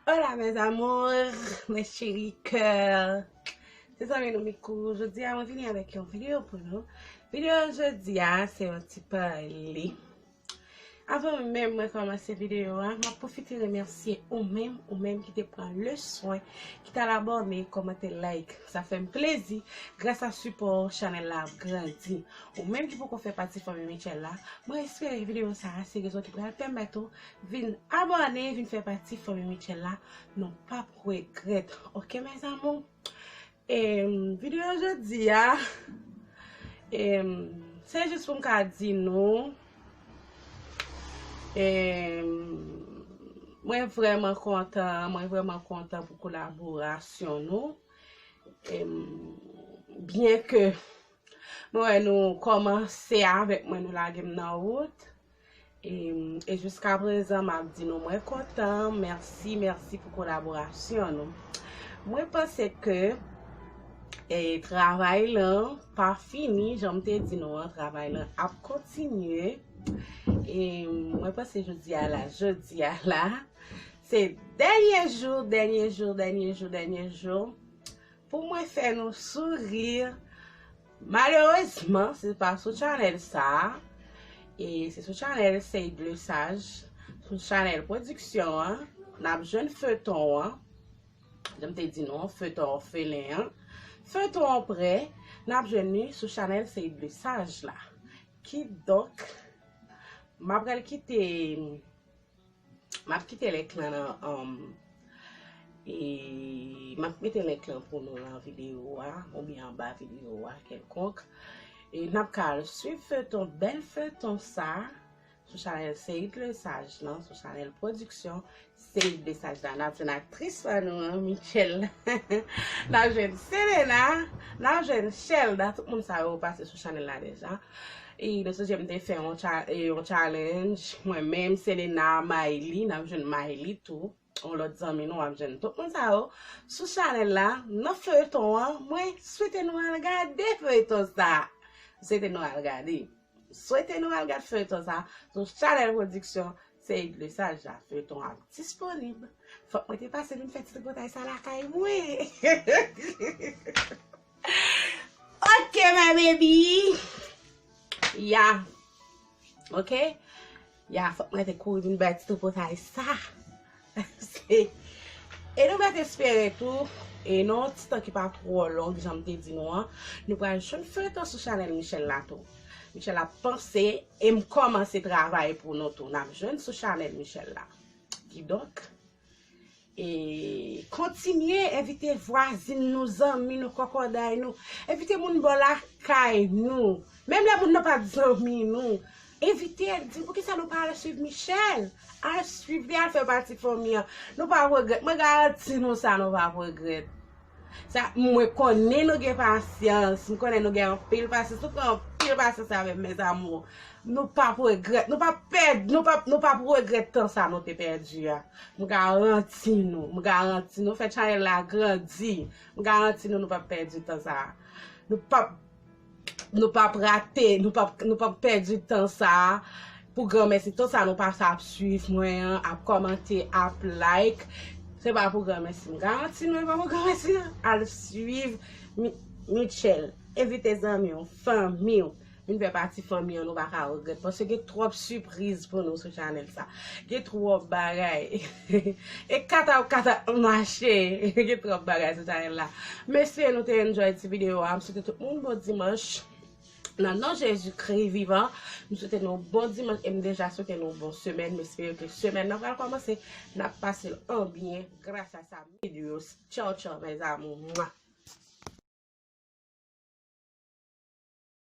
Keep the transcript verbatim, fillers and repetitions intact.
Hola mes amours, mes chéris cœurs. Se zanmi nou Mikou. Jodi a mwen vini avèk yon videyo pou nou. Videyo jodi a se yon ti pale. Avan menm mwen kòmanse videyo a, m ap pwofite remèsye ou menm, ou menm ki te pran le swen, ki t al abòne, kòmante, like. Sa fè m plezi. Gras a sipò w, chanèl la ap grandi. Ou menm ki poko fè pati fanmi Mitchell la, mwen espere videyo sa a se rezon ki pral pèmèt ou vin abòne, vin fè pati fanmi Mitchell la. Nou p ap regrèt. Oke mes amours? E videyo jodi a, e se jis pou m ka di nou, e mwen vrèman kontan, mwen vrèman kontan pou kolaborasyon nou. E byen ke mwen wè nou kòmanse avèk mwen, nou lage m nan wout. E, e jiska prezan, m ap di nou mwen kontan. Mèsi, mèsi pou kolaborasyon nou. Mwen panse ke e, travay lan pa fini, jan m te di nou an, travay lan ap kontinye. E mwen panse jodi a la, jodi a la, se dènye jou, dènye jou, dènye jou, dènye jou pou mwen fè nou souri. Malerezman, se pa sou chanèl sa a. E se sou chanèl Seyid Lesaj, sou chanèl pwodiksyon an, n ap jwenn feuton an. Jan m te di nou, feuton òfelen an. Feuton an prè, n ap jwenn li sou chanèl Seyid Lesaj la. Kidonk, m ap pral kite, m ap kite link lan nan, um, e m ap mete link lan pou nou nan videyo a, oubyen anba videyo a kèlkonk. E n ap ka al swiv feuton, bèl feuton sa a, sou chanèl Seyid Lesaj lan, sou chanèl pwodiksyon Seyid Lesaj la. N ap jwenn aktris pa nou an, Mitchell. N ap jwenn Selena, n ap jwenn Shelda, tout moun sa yo pase sou chanèl la deja. E nou sonje m te fè yon cha-, e yon challenge, mwen menm, Selena, Mayli, n ap jwenn Mayli tou. Yon lòt zanmi nou, w ap jwenn tout moun sa yo sou chanèl la, nan feuton an. Mwen swete nou al gade feuton sa. Swete nou al gade. Swete nou al gad feuton sa sou chanèl pwodiksyon Seyid Lesaj la. Feuton ap disponib. Fòk mwen te pase vin fè ti tripotay sa lakay mwen. Ok, my baby. Ya. Ok? Ya, fòk mwen te kouri vin bay ti tripotay sa. E nou mèt espere tou, e nan yon ti tan ki pa twò long, jan m te di nou an, nou pral jwenn feuton sou chanèl Mitchell la tou. Mitchell ap panse, e m kòmanse travay pou nou tou. N ap jwenn sou chanèl Mitchell la. Kidonk, e kontinye envite vwazin nou, zanmi nou, kòkòday nou. Envite moun bò lakay nou. Menm lè moun nan pa t zanmi nou, envite l, di l poukisa nou pa al swiv Mitchell. Al swiv li, al fè pati fanmi an. Nou p ap regrèt. Mwen garanti nou sa, nou p ap regrèt. Sa, mwen konnen nou gen pasyans. M konnen nou gen anpil pasyans. Nou pran anpil pasyans avè m, mes amours. Nou p ap regrèt. Nou p ap pèd, nou p ap, nou p ap regrèt tan sa nou te pèdi a. M garanti nou. M garanti nou. Fè chanèl la grandi. M garanti nou, nou p ap pèdi tan sa. Nou p ap Nou p ap rate, nou p ap, nou p ap pèdi tan sa a pou granmèsi. Tan sa a nou pase ap swiv mwen an, ap kòmante, ap like. Se pa pou granmèsi. M garanti nou, e pa pou granmèsi, non. Al swiv Mi-, Mitchell. Envite zanmi w, fanmi w. Vin fè pati fanmi an, nou pa ka regrèt. Paske gen twòp sipriz pou nou sou chanèl sa. Gen twòp bagay. E kata, kata mache. Gen twòp bagay sou chanèl la. M espere nou te enjoy ti videyo a. M swete tout moun bon dimanch. Nan non Jezikri vivan, m swete nou bon dimanch e m deja swete nou bon semèn. M espere ke semèn nan pral kòmanse, n ap pase l an byen gras a sa videyo. Tchaw, tchaw, mes amours. Mwa.